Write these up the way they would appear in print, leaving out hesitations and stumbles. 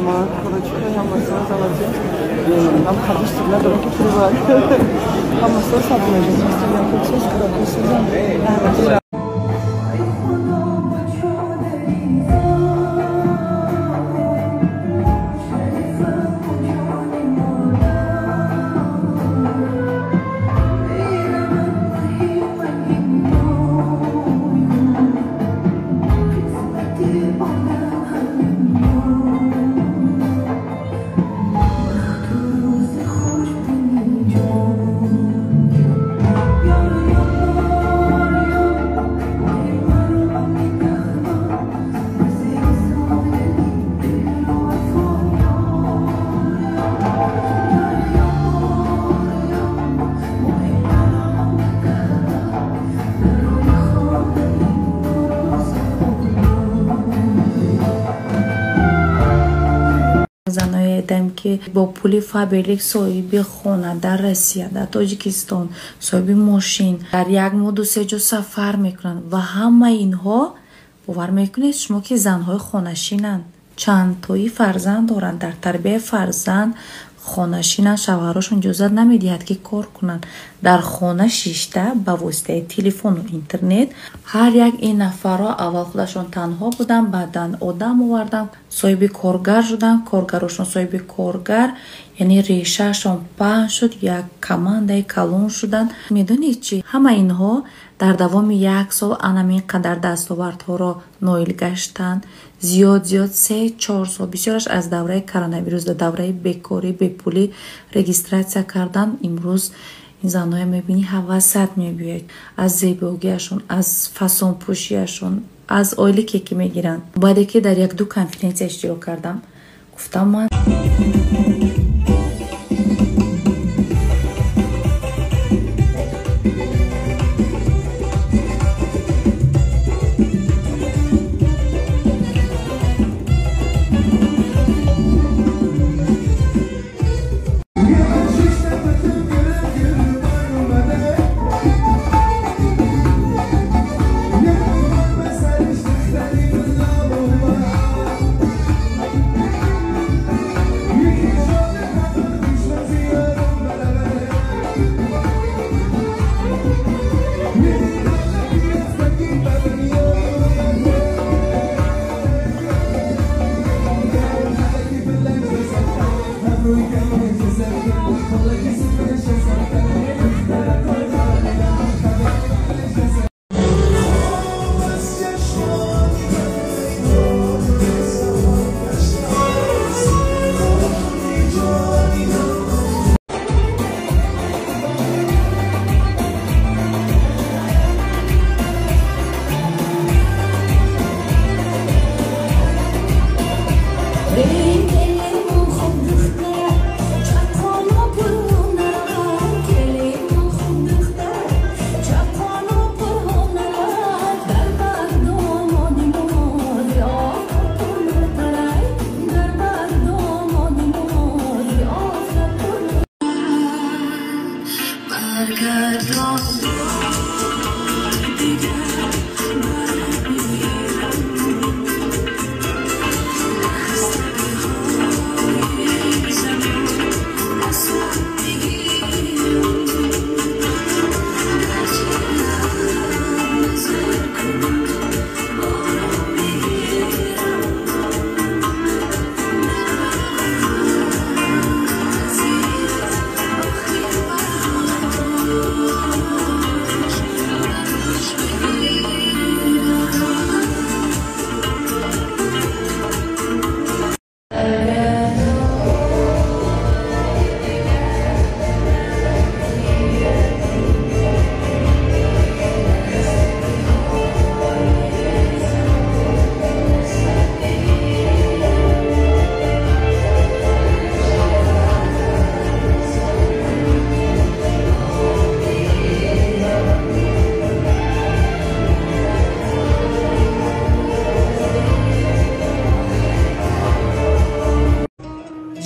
Ма корочка ҳама золотит. Ҳам хадиш надорам ки пул. Ҳама сад меҷон. Заное дам ки бо пули Фаберлик соҳиби хона дар Россия, дар Тоҷикистон, соҳиби мошин, дар як моҳ ду-се ҷо сафар мекунанд ва ҳамаи инҳо, бовар мекунед шумо, ки занҳои хонашинанд, чандтои фарзанд доранд, дар тарбияи фарзанд хонашинанд, шавҳарошон иҷозат намедиҳад, ки кор кунанд. Дар хона шишта ба воситаи телефону интернет ҳар як ин нафарро аввал худашон танҳо буданд, баъдан одам оварданд, соҳиби коргар шуданд, коргарошон соҳиби коргар, яъне решаашон паҳн шуд, як командаи калон шуданд. Медонед чӣ? Ҳама инҳо дар давоми як сол анамин қадар дастовардҳоро ноил гаштанд. Зиёд зиёд 3-4 сол, бисёраш аз давраи коронавирус, дар давраи бекорӣ, бепулӣ регистратсия кардан. Имрӯз ин занҳоя мебинӣ, ҳавасат мебиёяд аз зебогиашон, аз фасонпӯшиашон, аз ойлике ки мегиранд. Баъде ки дар як-ду конференсия иштирок кардам, гуфтам ман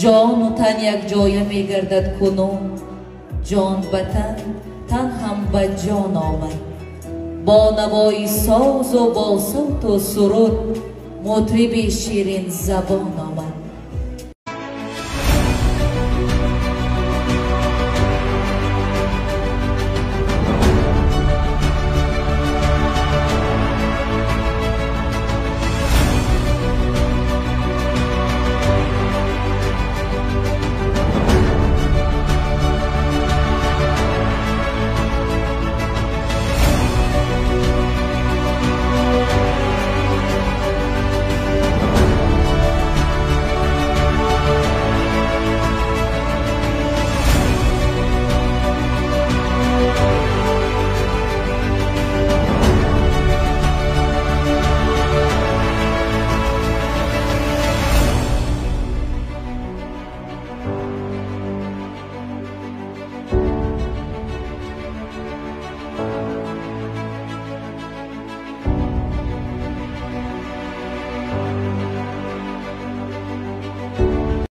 ҷону тан якҷоя мегардад кунун, ҷон ба тан, тан ҳам ба ҷон омад. Бо навои созу бо савту суруд мутриби ширинзабон омад.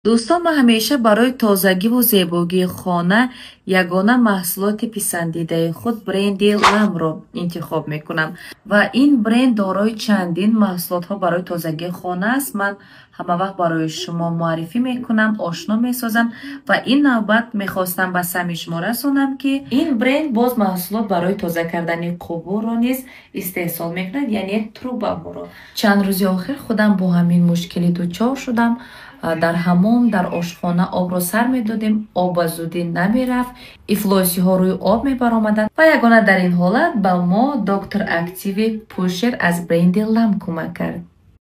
Дӯстон, ман ҳамеша барои тозагиву зебогии хона ягона маҳсулоти писандидаи худ бренди Ламро интихоб мекунам. Ва ин бренд дорои чандин маҳсулотҳо барои тозагии хона аст. Ман ҳамавақт барои шумо муаррифӣ мекунам, ошно месозам ва ин навбат мехостам ба самъи шумо расонам, ки ин бренд боз маҳсулот барои тоза кардани қубурро низ истеҳсол мекунад, яъне трубаҳоро. Чанд рӯзи охир худам бо ҳамин мушкилӣ дучор шудам. Дар ҳамом, дар ошхона обро сар медодем, об ба зудӣ намерафт, ифлосиҳо рӯи об мебаромаданд ва ягона дар ин ҳолат ба мо Доктор Активи Пушер аз бренди Лам кӯмак кард.